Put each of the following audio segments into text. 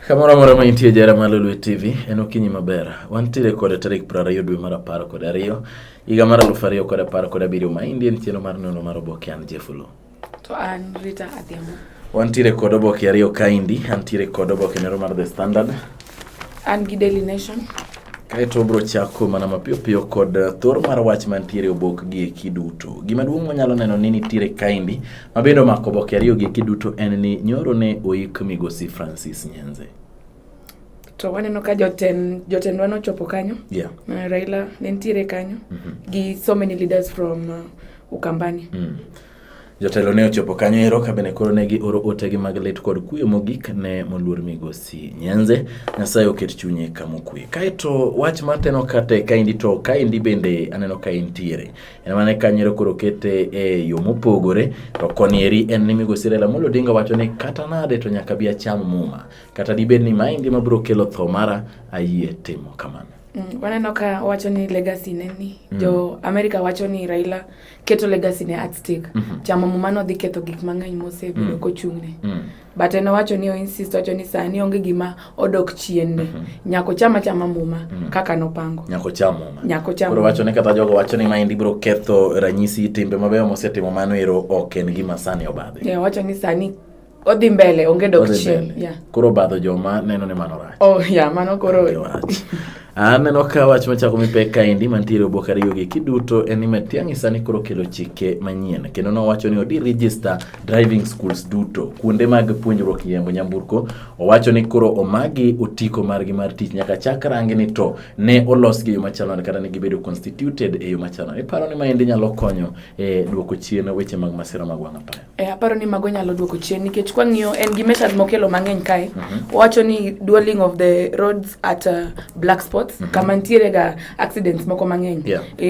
Kamoro amora ma intie jara mar Lolwe TV, en okinyi maber. Wantiere kod tarik 20 dwe mar 12 higa mar 2017 ma endi en chenro mar nonro mar oboke an Jeff Oloo. To an Rita Adhiambo. Wantiere kod oboke ariyo kaendi, antiere kod oboke nero mar The Standard. An gi Daily Nation. Kaeto obro chako mana mapiyo piyo kod thor mar wach mantiere e obok gi eki duto. Gima duong' mwanyalo neno ni nitiere kaendi ma bende omako oboke ariyo gi eki duto en ni nyoro ne oik migosi Francis Nyenze. To waneno ka joten jotendwa nochopo kanyo. Yeah. Raila ne nitiere kanyo gi so many leaders from Ukambani. Jotelo ne ochopo kanyo ero ka bende koro ne gioro otegi mag lit kod kuyo mogik ne moluor migosi Nyenze. Nyasaye oket chunye kama okwe. Kaeto wach mateno kate kaendi to kaendi bende aneno ka entiere. En mana kanyo ero koro okete e yo mopogore to koni eri en ni migosi Raila Amolo Odinga wacho ni kata nade to nyaka bi acham muma. Kata dibed ni maendi mabiro kelo tho mara ayie timo kamano. Waneno ka wacho ni legacy ne ni jo America wacho ni Raila keto legacy ne at stake. Chamo muma no dhi ketho gik mang'eny mosebedo kochung'ne. But en owacho ni o-insist wacho ni sani onge gima odok chien ne. Nyaka ocham achama muma kaka nopango. Nyaka ocham muma. Nyaka ocham. Koro wacho ni kata jogo wacho ni maendi biro ketho ranyisi timbe mabeyo mosetimo mano ero ok en gima sani obadhe. Yeah, wacho ni sani odhi mbele onge dok Odhi chien. mbele. Yeah. Koro obadho joma neno ni mano rach. Oh, yeah, mano koro Onge wach. Aneno ka wach machako mipek kaendi mantiere oboke ariyo gi kiduto en ni Matiang'i sani koro kelo chike manyien kendo nowacho ni odi register driving schools duto kuonde mag puonjruok riembo nyamburko. Owacho ni koro omagi otiko margi mar tich nyaka chak rangi ni to ne olosgi e yo machalo nade kata ne gibedo constituted e yo machalo nade. Iparo ni maendi nyalo konyo e duoko chien weche mag masira mag wang' apaya? Aparo ni mago nyalo duoko chien nikech kwang'iyo en gi measures mokelo mang'eny kae. Owacho ni dualling of the roads at black spots kama nitiere ga accidents moko mang'eny.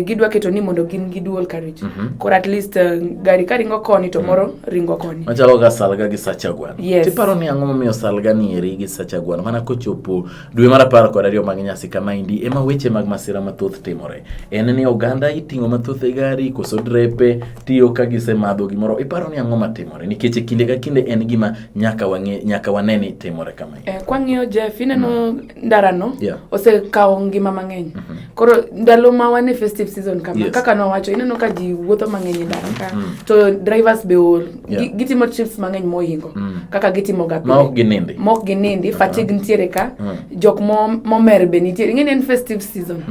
Gidwa keto ni mondo gin gi dual carriage. Koro at least gari ka ringo koni to moro ringo koni. Machalo ga Salga gi Sacha Gweno. Yes. Tiparo ni ang'o momiyo Salga ni eri gi Sacha Gweno mana kochopo dwe mar 12 mag nyasi kama endi ema weche mag masira mathoth timore. En ni oganda iting'o mathoth e gari koso drepe tiyo ka gisemadho gimoro. Iparo ni ang'o matimore? Nikech e kinde ka kinde en gima nyaka wang'e nyaka wane ni timore kama. Kwang'iyo Jeff, ineno ndarano osekawo ngima mang'eny. Koro ndalo ma wan e festive season kama kaka nowacho ineno ka ji wuotho mang'eny e ndara ka to drivers be ol gitimo trips mang'eny mohingo kaka gitimo ga Ma ok ginindi. Ma ok ginindi, fatigue nitiere ka, jok momer be nitiere. Ing'e ni en festive season.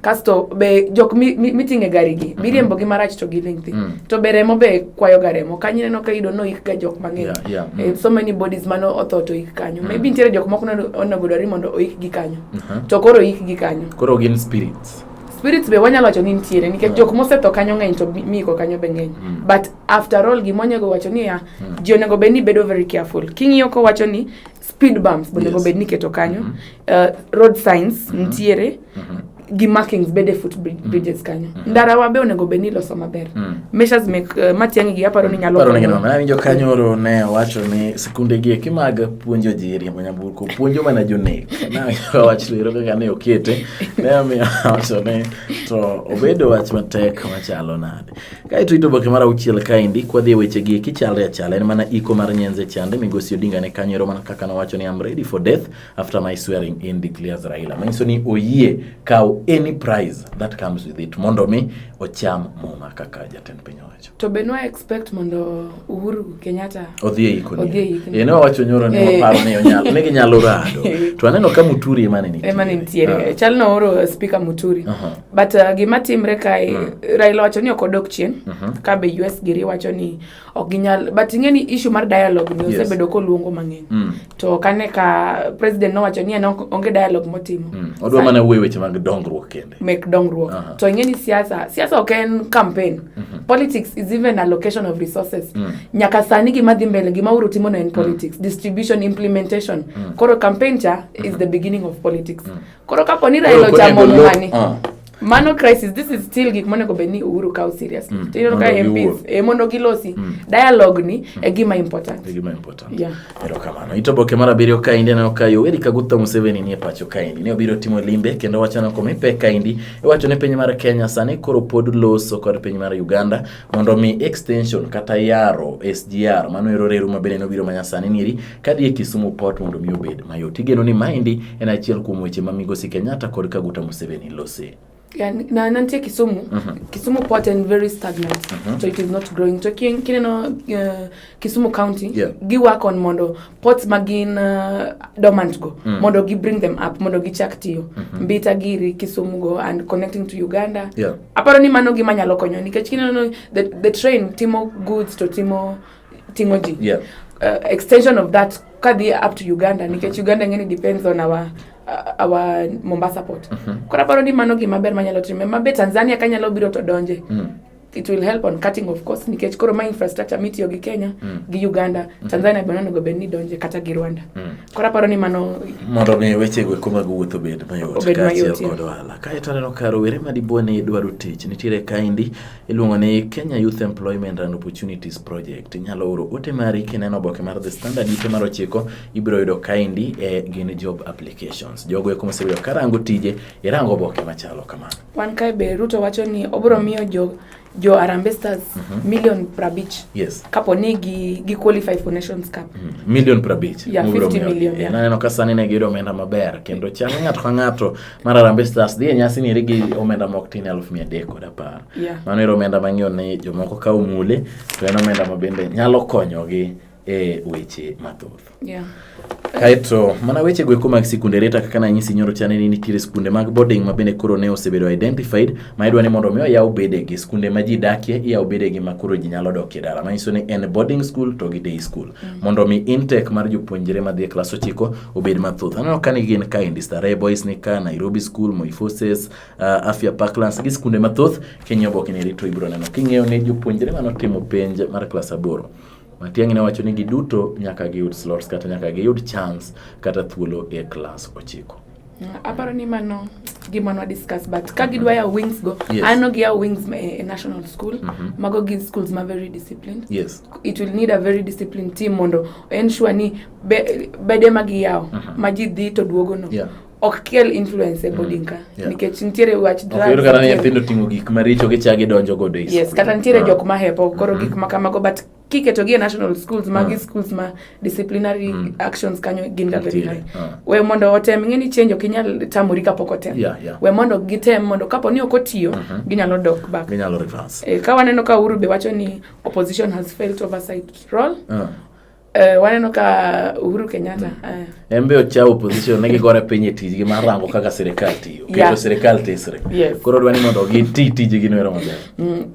Kasto be jok miting'e gari gi biriembo gi marach to giling' thi. To be remo be kwayo ga remo. Kanyo ineno ka iyudo noik ga jok mang'eny. So many bodies mano otho to oik kanyo. Maybe nitiere jok moko onego dwar ni mondo oik gi kanyo. To koro oik gi kanyo. Koro gin spirits. Spirits be wanyalo wacho ni nitiere nikech jok mosetho kanyo ng'eny to miiko kanyo be ng'eny. But after all gima onego wacho niya, ji onego bed ni bedo very careful. King'iyo kowacho ni speed bumps onego bed ni iketo kanyo, road signs nitiere, gi markings bede foot bridges kanyo. Ndarawa be onego bed ni iloso maber. Measures mek Matiang'i gi aparo ni nyalo Paro ni konyo. gino awinjo kanyo oro ne owacho ni sikunde gi eki mag puonjo ji riembo nyamburko puonjo mana jonek. Na wach lero kaka ne okete ne omiyo awacho ni to obedo wach matek machalo nade. Kaeto ito oboke mar auchiel kaendi kwadhi e weche gi eki chalre achala en mana iko mar Nyenze chande migosi Odinga ne kanyo ero mana kaka nowacho ni I'm ready for death after my swearing in declares Raila. Manyiso ni oyie kaw any price that comes with it mondo mi ocham muma kaka jatend piny owacho. To be nwa expect mondo Uhuru Kenyatta odhi e iko Odhi e iko. ni. Ne wawacho nyoro ni waparo ni onyalo ni ginyalo rado. To aneno ka Muturi ema ne nitie. Ema ne nitiere. Chal nooro Speaker Muturi. But gima timre kae Raila wacho ni ok odok chien. Ka be US giri wacho ni ok ginyal, but ing'e ni issue mar dialogue ni osebedo koluongo mang'eny. To kane ka president nowacho ni en onge dialogue motimo. Odwa mana wuoyo weche mag dongruok kende. Mek dongruok. To ing'e ni siasa ok en campaign. Politics is even allocation of resources. Nyaka sani gima dhi mbele, gima Uhuru timo no en politics, distribution, implementation. Koro campaign cha is the beginning of politics. Koro kapo ni Raila ochamo mumani. Mano crisis, this is still gik monego bed ni Uhuru kaw seriously. To ineno ka Mondo giwuo. MPs mondo gilosi dialogue ni e gima important. E gima important. Yeah. Erokamano. Ito oboke mar abiriyo kaendi aneno ka Yoweri Kaguta Museveni nie pacho kaendi. Ne obiro timo limbe kendo wacho ni komi pek kaendi. Iwacho ni piny mar Kenya sani koro pod loso kod piny mar Uganda mondo mi extension kata yaro SGR mano ero reru ma bende nobiro manyasani nieri kadhi e Kisumu Port mondo mi obed mayot. Igeno ni maendi en achiel kuom weche ma Migosi Kenyatta kod Kaguta Museveni lose. Yeah, na nantie Kisumu. Kisumu port en very stagnant. So it is not growing. To kineno Kisumu County, gi work on mondo ports ma gin dormant go, mondo gi bring them up, mondo gichak tiyo. Mbita giri Kisumu go and connecting to Uganda. Aparo ni mano gima nyalo konyo nikech kineno the train timo goods to timo ting'o ji. Extension of that kadhi up to Uganda nikech Uganda ng'eni depends on our Mombasa port. Koro aparo ni mano gima ber manyalo time. Mabe Tanzania kanyalo biro to donje. It will help on cutting of course nikech koro ma infrastructure mitiyo gi Kenya gi Uganda, Tanzania be onego bed ni donje kata gi Rwanda. Koro aparo ni mano mondo mi wechego eko mag wuoth obed mayot Obed kaachiel mayot, yeah. kod ohala. Kaeto aneno ka rowere ma dipo ni dwaro tich nitiere kaendi iluongo ni Kenya Youth Employment and Opportunities Project. Inyalo oro ote mari kineno oboke mar The Standard ite mar 9 ibiro yudo kaendi gin job applications. Jogo eko mosebedo karango tije irango oboke machalo kamano. Wan kae be Ruto wacho ni obiro miyo jo Harambee Stars million 50. Kapo ni gi qualify for Nations Cup. Million 50. Yeah, Mobiro 50 miyo. million, yeah. Naneno ka sani ne giyudo omenda maber kendo chal ng'ato ka ng'ato mar Harambee Stars dhi e nyasi ni gi omenda mok tin 310,000. Mano ero omenda mang'eyo ni jomoko ka omule to en omenda ma bende nyalo konyogi e weche mathoth. Kaeto mana weche go eko mag sikunde reta kaka nanyisi nyoro chane ni nitiere skunde mag boarding ma bende koro ne osebedo identified ma idwa ni mondo mi oyaw bedegi skunde ma ji dakie iyaw bedegi ma koro ji nyalo dokie dala manyiso ni en boarding school to gi day school mondo mi intake mar jopuonjre madhi e klas 9 obed mathoth. Aneno ka ni gin kaendi Starehe Boys ni ka, Nairobi School, Moi Forces, Afya Parklands gi skunde mathoth. King'iyo oboke ni to ibiro neno king'eyo ni jopuonjre manotimo penj mar klas 8 Matiang'i ne wacho ni giduto nyaka giyud slots kata nyaka giyud chance kata thuolo e klas 9. Aparo ni mano gima nwa discuss but ka gidwa yawo wings go, aneno giyawo wings e national school. Mago gin schools ma very disciplined. It will need a very disciplined team mondo ensure ni bede ma giyawo ma ji dhi to duogo no. Ok kel influence e boarding ka. Nikech nitiere wach Ok iyud kata ni nyithindo ting'o gik maricho gichako gidonjo godo e Yes, school. kata nitiere jok mahepo koro gik ma kamago but kiketo gi e national schools, magi schools ma disciplinary actions kanyo gin ga very Nitiere. high. We mondo otem, ing'e ni change ok inyal tamori kapok otem. We mondo gitem mondo kapo ni ok otiyo, ginyalo dok back. Ginyalo reverse. Ka waneno ka Uhuru be wacho ni opposition has failed to oversight role. Waneno ka Uhuru Kenyatta, En be ochawo opposition ne gigore piny e tijgi mar rango kaka sirikal tiyo. Keto sirikal tesre. Koro dwa ni mondo giti tijgi no ero maber.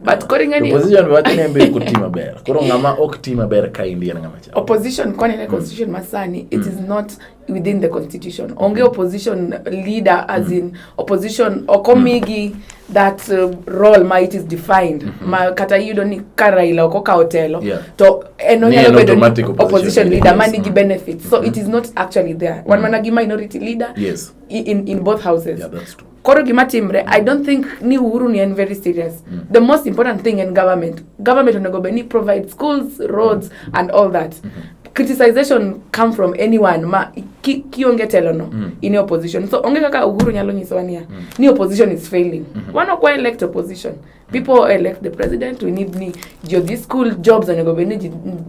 But koro ing'e ni opposition be wacho ni en be ok oti maber. Koro ng'ama ok ti maber ka indi en ng'ama chalo. Opposition koni ne constitution masani, it is not within the constitution. Onge opposition leader as in opposition ok omigi that role ma it is defined. Ma kata iyudo ni ka Raila ok okawo telo, to en Ni onyalo en bedo ni automatic opposition opposition leader, leader yes. ma nigi benefits. So it is not actually there. Wan mana gi minority leader in both houses. Yeah, that's true. Koro gima timre, I don't think ni Uhuru ni en very serious. The most important thing in government, government onego bed ni provide schools, roads and all that. Criticization come from anyone ma kionge telo no in opposition. So onge kaka Uhuru nyalo nyisowa niya, ni opposition is failing. Wan ok wa elect opposition. People elect the president. We need ni ji odhi school, jobs onego bed ni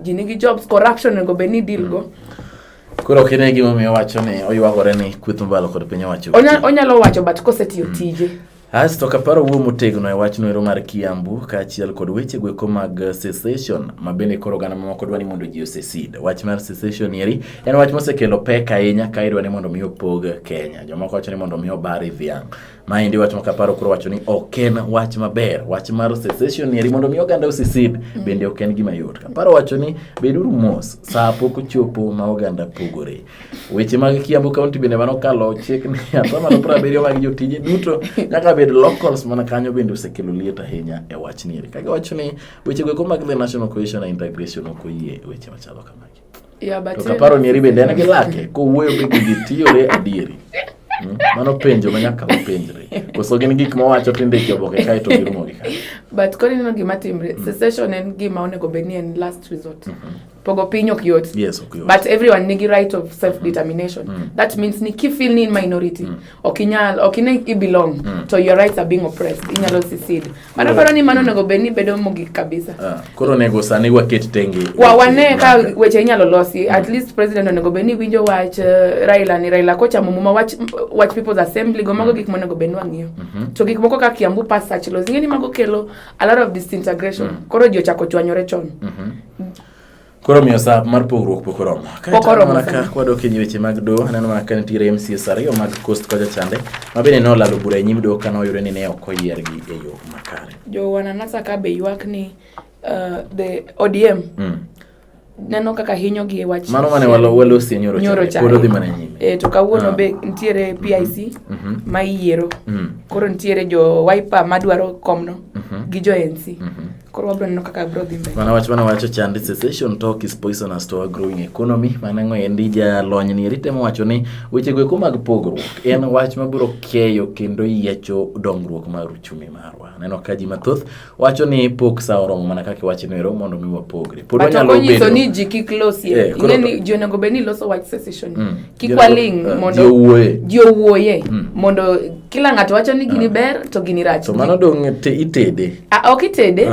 ji nigi jobs, corruption onego bed ni deal go. Koro ok ine gimomiyo owacho ni oywagore ni kweth mobalo kod piny owacho. Onyalo wacho but kosetiyo tije. Asto kaparo wuo motegno e wachno ero mar Kiambu kaachiel kod weche goeko mag secession ma bende koro oganda mamoko dwa ni mondo ji osecede. Wach mar secession eri en wach mosekelo pek ahinya ka idwa ni mondo mi opog Kenya. Jomoko wacho ni mondo mi obar dhiang'. Maendi wach ma kaparo koro wacho ni ok en wach maber. Wach mar secession eri mondo mi oganda osecede bende ok en gima yot. Kaparo wacho ni beduru mos, saa pok ochopo ma oganda pogore. Weche mag Kiambu County bende manokalo chik ni 70% mag jotije duto nyaka bed locals mana kanyo bende osekelo liet ahinya e wach ni eri. Ka giwacho ni weche goeko mag the National Cohesion and Integration ok oyie weche machalo kamagi. Yeah, but To kaparo ni eri bende en gi lake kowuoyo be gigi tiyore adieri. Mano penjo ma nyaka wapenjre. Koso gin gik mawacho to indiko e oboke kae to girumo gi kanyo. But koro ineno gima timre. Secession en gima onego bed ni en last resort. Pogo piny ok yot. Yes, ok yot. But everyone nigi right of self determination. That means ni kifeel ni in minority, ok inyal, ok ine i belong, to your rights are being oppressed. Inyalo secede. Mano paro ni mano onego bed ni bedo mogik kabisa. Ah, koro onego sani waket tenge. Wa wane ka weche inyalo losi. At least president onego bed ni winjo wach Raila ni Raila kochamo muma wach People's Assembly go mago gik monego bed ni wang'iyo. To gik moko kaka Kiambu pass such laws, ing'e ni mago kelo a lot of disintegration. Koro ji ochako chwanyore chon. Koro miyo sa mar pogruok pok oromo. Kaeto Pok oromo aneno mana ka sani. kwadok e weche mag doho, aneno mana ka nitiere MCAs ariyo mag Coast kocha chande, ma bende ne olalo bura e nyim doho kane oyude ni ne ok oyiergi e yo makare. Jo wananasa ka be ywak ni the ODM neno kaka hinyogi e wach Mano mane walosie nyoro nyoro chande, cha. pod odhi mana nyime. To kawuono be nitiere PIC ma iyiero. Koro nitiere jo Wiper madwaro komno gi jo ANC. Koro wabro neno kaka bro dhi mbele. Mana wach mana wacho chande, secession talk is poisonous to our growing economy. Mano endi jalony ni eri temo wacho ni weche go eko mag pogruok en wach mabiro keyo kendo yiecho dongruok mar uchumi marwa. Aneno ka ji mathoth wacho ni pok sa oromo mana kaka iwacho ni ero mondo mi wapogre. Pod But ok wanyalo onyiso bedo ni ji kik losie. Koro Ing'e ni ji onego bed ni loso wach secession. Kik Ji waling' mondo ji owuoye. ji owuoye mondo kila ng'ato wacho ni gini ber to gini rach. To mano dong' te itede. Ah, ok itede.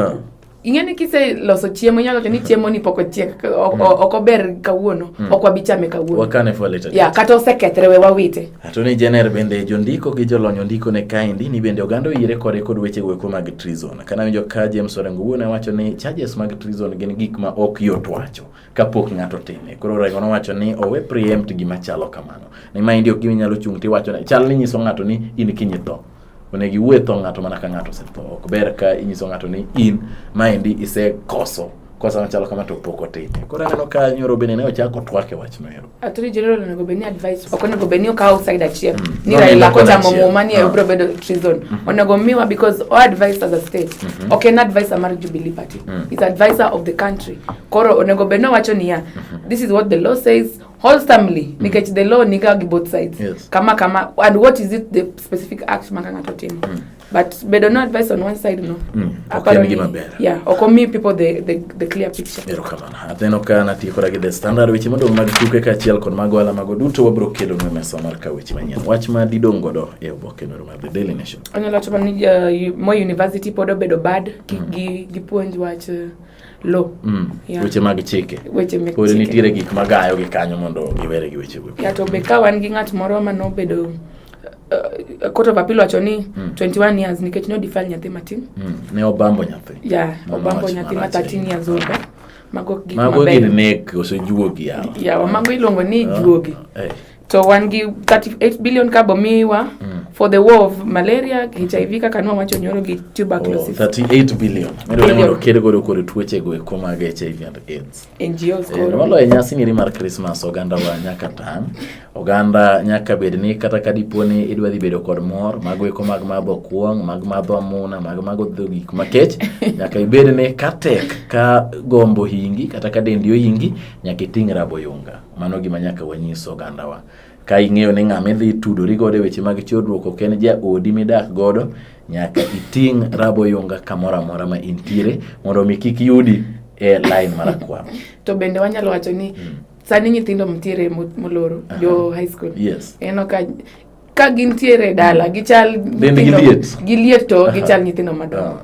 Ing'e ni kiseloso chiemo inyalo wacho ni chiemo ni pok ochiek, ok ober kawuono, ok wabi chame kawuono. Wakane for later. Yeah, kata osekethre we wawite. Attorney General bende jondiko gi jolony ondiko ne kaendi ni bende oganda oyiere kode kod weche goeko mag treason. Kana winjo ka James Orengo wuon wacho ni charges mag treason gin gik ma ok yot wacho kapok ng'ato otime. Koro Orengo nowacho ni owe preempt gima chalo kamano. Ni maendi ok gima inyalo chung' tiwacho ne chal ni nyiso ng'ato ni in kiny itho. Onego iwuo e tho ng'ato mana ka ng'ato osetho. Ok ber ka inyiso ng'ato ni in maendi isekoso kosa machalo kama to pok otime. Koro aneno ka nyoro bende ne ochako twak e wachno ero. Attorney General onego bed ni advice, ok onego bed ni okawo side achiel ni No, Raila nindo kona kochamo achiel. muma ni obiro bedo treason. Onego miwa because o advice as a state. Ok en advisor mar Jubilee Party. He's advisor of the country. Koro onego bed ni owacho niya, this is what the law says wholesomely, nikech the law niga gi both sides. Kama kama, and what is it the specific act ma ka ng'ato timo. But bedo no advice on one side no. Ok Aparo en gima ni- ber. Yeah, ok omi people the clear picture. Erokamano. Aneno ka natiekora gi The Standard weche modong' mag tuke kaachiel kod mag ohala mago duto wabiro kelonu e mesa mar ka weche manyien. Wach ma didong' godo e oboke noro mar The Daily Nation. Anyalo wacho mana ni Moi University pod obedo bad kik gipuonj wach law. Yeah. Weche mag chike. Weche mek Pod chike. nitiere gik magayo gi kanyo mondo giwere gi weche go. Yeah, to be ka wan gi ng'at moro manobedo Court of Appeal wacho ni 21 years nikech ne odefile nyathi matin. Ne obambo nyathi. Yeah, Mano obambo wach nyathi ma marach 13 ahinya. years old. Mago gik Mago gin mabeyo. nek osejuogi yawa. Yeah, mago iluongo ni juogi. To wan gi 38 billion ka bomiwa for the war of malaria, HIV kaka nwawacho nyoro gi tuberculosis. Oh, 38 billion. Medore mondo Billion. ked godo kod tuoche go eko mag HIV and AIDS. NGOs koro. Moloyo e nyasi niri mar Christmas oganda wa nyaka tang'. Oganda nyaka bed ni kata ka dipo ni idwa dhi bedo kod mor mago eko mag madho kuong', mag madho amuna, mag madho gik makech, nyaka ibed ni ka tek ka gombo hingi kata ka dendi ohingi nyaka iting' rabo yunga. Mano gima nyaka wanyis ogandawa. Ka ing'eyo ni ng'ama idhi tudori godo e weche mag chodruok ok en jaodi midak godo, nyaka iting' rabo yunga kamoro amora ma intiere mondo mi kik yudi e line marakwar. To bende wanyalo wacho ni sani nyithindo mtiere moloro jo high school. Ineno ka gintiere e dala gichal Dendgi nyithindo- liet. giliet to gichal nyithindo madongo.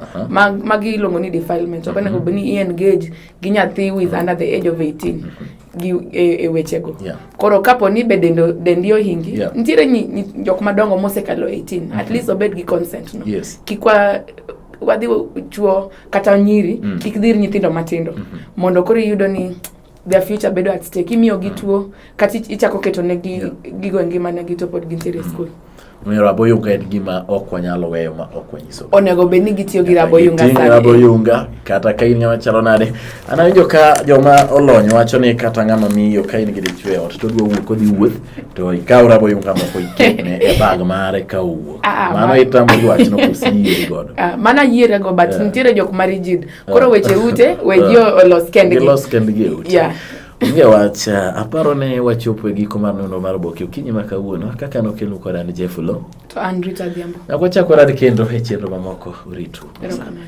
Magi iluongo ni defilement. Ok onego bed ni i engage gi nyathi who is under the age of 18 gi e wechego. Koro kapo ni be dendi ohingi, nitiere jok madongo mosekalo 18, at least obed gi consent no. Kik wadhi chuo kata nyiri, kik dhir nyithindo matindo. Mondo koro iyudo ni their future bedo at stake. Imiyo gi tuo, kata ichako keto negi gigo e ngimanegi to pod gintiere e school. Omiyo rabo yunga en gima ok wanyalo weyo ma ok wanyiso. Onego bed ni gitiyo gi rabo yunga Giting' sani. rabo yunga kata ka in ng'ama chalo nade. An awinjo ka joma olony wacho ni kata ng'ama miyo ka in gi dichwo e ot to odwa wuok odhi wuoth to ikaw rabo yunga moko iketne e bag mare ka owuok. Mano itamori wachno koso iyieri godo. Mano ayiere go, but nitiere jok ma rigid. Koro weche ute, we ji olos kendgi. Gilos kendgi e ute. Onge wach, aparo ni wachopo e giko mar nonro mar oboke okinyi ma kawuono kaka nokelnu kod an Jeff Oloo. To an Rita Adhiambo. Nyaka wachak warad kendo e chenro mamoko. Uritu. Erokamano.